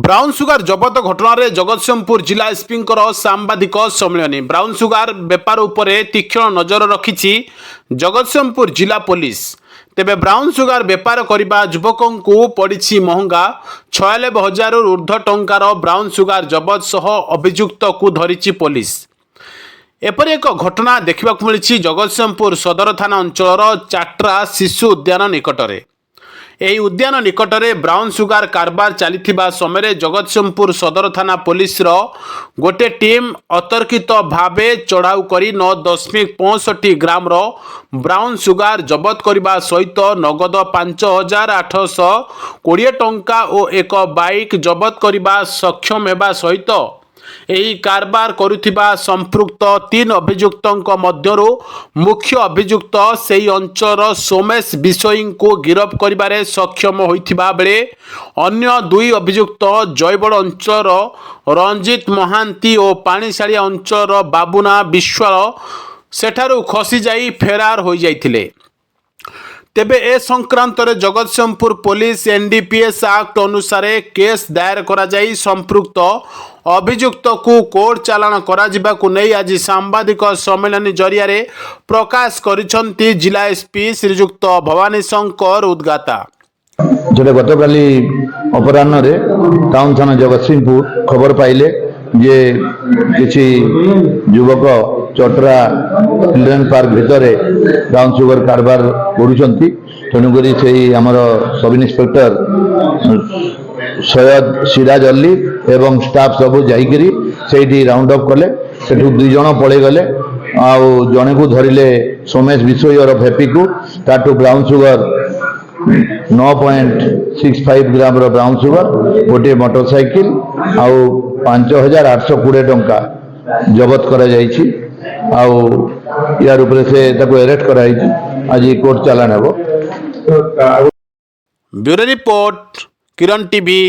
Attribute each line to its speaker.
Speaker 1: Brown sugar ଜବତ ଘଟଣାରେ ଜଗତସିଂହପୁର ଜିଲ୍ଲା ଏସ୍ପିଙ୍କର ସାମ୍ବାଦିକ ସମ୍ମିଳନୀ। ବ୍ରାଉନ୍ ସୁଗାର ବେପାର ଉପରେ ତୀକ୍ଷ୍ଣ ନଜର ରଖିଛି ଜଗତସିଂହପୁର ଜିଲ୍ଲା ପୋଲିସ। ତେବେ ବ୍ରାଉନ୍ ସୁଗାର ବେପାର କରିବା ଯୁବକଙ୍କୁ ପଡ଼ିଛି ମହଙ୍ଗା। 96 ହଜାରରୁ ଉର୍ଦ୍ଧ୍ୱ ଟଙ୍କାର ବ୍ରାଉନ୍ ସୁଗାର ଜବତ ସହ ଅଭିଯୁକ୍ତକୁ ଧରିଛି ପୋଲିସ। ଏପରି ଏକ ଘଟଣା ଦେଖିବାକୁ ମିଳିଛି ଜଗତସିଂହପୁର ସଦର ଥାନା ଅଞ୍ଚଳର ଚାଟ୍ରା ଶିଶୁ ଉଦ୍ୟାନ ନିକଟରେ। ଏହି ଉଦ୍ୟାନ ନିକଟରେ ବ୍ରାଉନ୍ ସୁଗାର କାରବାର ଚାଲିଥିବା ସମୟରେ ଜଗତସିଂହପୁର ସଦର ଥାନା ପୋଲିସର ଗୋଟେ ଟିମ୍ ଅତର୍କିତ ଭାବେ ଚଢ଼ାଉ କରି 9.65 ଗ୍ରାମର ବ୍ରାଉନ୍ ସୁଗାର ଜବତ କରିବା ସହିତ ନଗଦ 5820 ଟଙ୍କା ଓ ଏକ ବାଇକ୍ ଜବତ କରିବା ସକ୍ଷମ ହେବା ସହିତ ଏହି କାରବାର କରୁଥିବା ସମ୍ପୃକ୍ତ ତିନି ଅଭିଯୁକ୍ତଙ୍କ ମଧ୍ୟରୁ ମୁଖ୍ୟ ଅଭିଯୁକ୍ତ ସେହି ଅଞ୍ଚଳର ସୋମେଶ ବିଷୋୟୀଙ୍କୁ ଗିରଫ କରିବାରେ ସକ୍ଷମ ହୋଇଥିବା ବେଳେ ଅନ୍ୟ ଦୁଇ ଅଭିଯୁକ୍ତ ଜୟବଡ଼ ଅଞ୍ଚଳର ରଞ୍ଜିତ ମହାନ୍ତି ଓ ପାଣିଶାଳିଆ ଅଞ୍ଚଳର ବାବୁନା ବିଶ୍ୱାଳ ସେଠାରୁ ଖସିଯାଇ ଫେରାର ହୋଇଯାଇଥିଲେ। ତେବେ ଏ ସଂକ୍ରାନ୍ତରେ ଜଗତସିଂହପୁର ପୋଲିସ ଏନ୍ଡିପିଏସ୍ ଆକ୍ଟ ଅନୁସାରେ କେସ୍ ଦାୟର କରାଯାଇ ସମ୍ପୃକ୍ତ ଅଭିଯୁକ୍ତକୁ କୋର୍ଟ ଚାଲାଣ କରାଯିବାକୁ ନେଇ ଆଜି ସାମ୍ବାଦିକ ସମ୍ମିଳନୀ ଜରିଆରେ ପ୍ରକାଶ କରିଛନ୍ତି ଜିଲ୍ଲା ଏସ୍ପି ଶ୍ରୀଯୁକ୍ତ ଭବାନୀ ଶଙ୍କର ଉଦ୍ଗାତା।
Speaker 2: ଯେଟା ଗତକାଲି ଅପରାହ୍ନରେ ଟାଉନ ଥାନା ଜଗତସିଂହପୁର ଖବର ପାଇଲେ ଯେ କିଛି ଯୁବକ ଚଟରା ଚିଲଡ୍ରେନ୍ ପାର୍କ ଭିତରେ ବ୍ରାଉନ୍ ସୁଗର କାରବାର କରୁଛନ୍ତି। ତେଣୁକରି ସେଇ ଆମର ସବ୍ ଇନ୍ସପେକ୍ଟର ସୈୟଦ ସିରାଜ ଅଲ୍ଲୀ ଏବଂ ଷ୍ଟାଫ୍ ସବୁ ଯାଇକରି ସେଇଠି ରାଉଣ୍ଡ ଅପ୍ କଲେ। ସେଠୁ ଦୁଇ ଜଣ ପଳେଇଗଲେ ଆଉ ଜଣେକୁ ଧରିଲେ, ସୋମେଶ ବିଷୋୟୀ ଓରଫ ହେପିକୁ। ତାଠୁ ବ୍ରାଉନ୍ ସୁଗର 9.65 ଗ୍ରାମର ବ୍ରାଉନ୍ ସୁଗର, ଗୋଟିଏ ମୋଟର ସାଇକେଲ ଆଉ 5820 ଟଙ୍କା ଜବତ କରାଯାଇଛି। ଆଉ ୟାର ଉପରେ ସେ ତାକୁ ଆରେଷ୍ଟ କରାଯାଇଛି। ଆଜି କୋର୍ଟ ଚାଲାଣ ହେବ।
Speaker 1: ବ୍ୟୁରୋ ରିପୋର୍ଟ, କିରଣ ଟିଭି।